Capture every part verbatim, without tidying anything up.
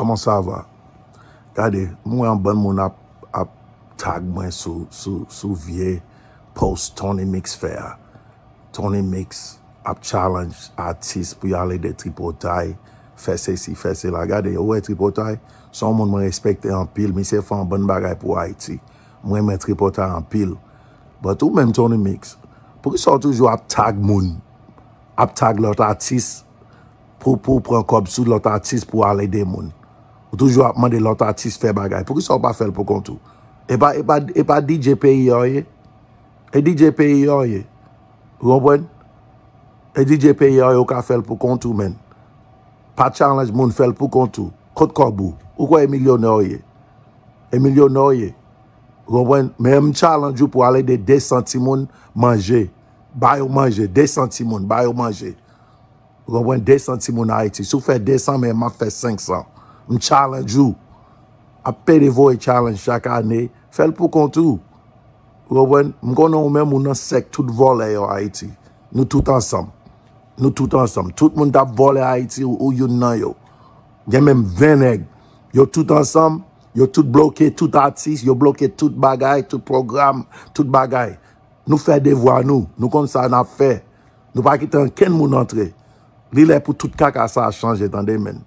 Comment ça va? Gade, m wè yon bann moun ap, ap tag mwen sou, sou, sou vye post Tony Mix fè a. Tony Mix ap challenge atis pou y al ede Tripotay, fè sesi, fè sela. Gade, ou wè Tripotay, se yon moun mwen respekte anpil, misye fè yon bann bagay pou Ayiti. M renmen Tripotay anpil. But ou menm Tony Mix, poukisa w toujou ap tag moun, ap tag lòt atis, pou, pou w pran kòb sou lòt atis pou al ede moun? Ou toujou ap mande lòt atis fè bagay. Poukisa w pa fè l pou kont ou? E pa, e pa, e pa D J peyi a w ye? E D J peyi a w ye? Ou konprann? E D J peyi a w ye, ou ka fè l pou kont ou, menn. Pa challenge moun, fè l pou kont ou. Kot kòb ou? Ou kwè e milyonè w ye? E milyonè w ye? Ou konprann? Men m challenge ou pou al ede de san timoun manje. Ba yo manje, de san timoun, ba yo manje. Ou konprann? De san timoun Ayiti. Si w fè de san, men m ap fè senk san. M challenge ou. Ap pede voye challenge chak ane. Fè l pou kont ou. Ou konprann? M konnen ou menm ou nan sèk tout vòlè yo Ayiti. Nou tout ansanm. Nou tout ansanm. Tout moun k ap vòlè Ayiti, ou, ou youn nan yo. Gen menm ven nèg. Yo tout ansanm. Yo tout bloke tout atis. Yo bloke tout bagay, tout pwogram, tout bagay. Nou fè devwa nou. Nou konn sa n ap fè. Nou pa kite ankenn moun antre. Li lè pou tout kaka sa a chanje, tande, menn.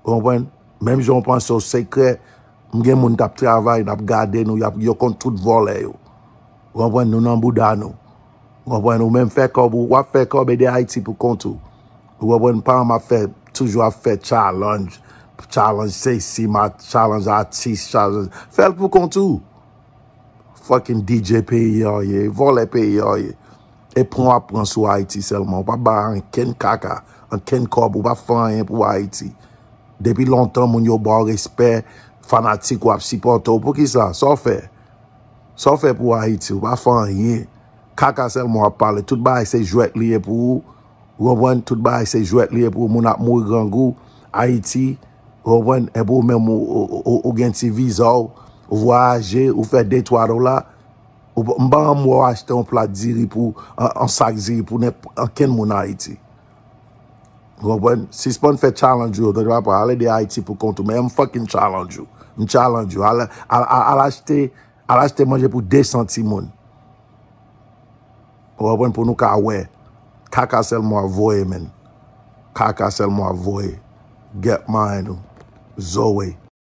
Ou konprann? Menm jan w panse w sekrè, m gen moun k ap travay, n ap gade nou, y ap, yo konn tout vòlè yo. Ou konprann? Nou nan bouda nou. Ou konprann? Ou menm fè kòb, ou w ap fè kòb, ede Ayiti pou kont ou. Ou konprann? Pa m ap fè, toujou ap fè challenge, challenge sesi, ma, challenge atis, challenge. Fè l pou kont ou. Fucking D J peyi a w ye, vòlè peyi a w ye. E pran w ap pran sou Ayiti sèlman. Ou pa bay ankenn kaka, ankenn kòb, ou pa fè anyen pou Ayiti. Depi lontan, moun yo ba w respè, fanatik ou ap sipòte w. Poukisa? Sa w fè? Sa w fè pou Ayiti? Ou pa fè anyen. Kaka sèlman w ap pale. Tout bagay se jwèt li ye pou ou. Ou konprann? Tout bagay se jwèt li ye pou ou. Moun ap mouri grangou. Ayiti, ou konprann? Epi ou menm, ou, ou, ou, ou gen ti viza w, ou vwayaje, ou fè de twa dola. Ou, m pa anmwe w achte yon plat diri pou, yon, yon sak diri pou nenp-, ankenn moun Ayiti. Ou konprann? Sispann fè challenge ou yo, tande papa, al ede Ayiti pou kont ou. Men m fucking challenge ou. M challenge ou. Al, al, al, al achte, al achte manje pou de san timoun. Ou konprann? Pou nou ka wè. Kaka sèlman w ap voye, menn. Kaka sèlman w ap voye. Get mine ou. Zoe.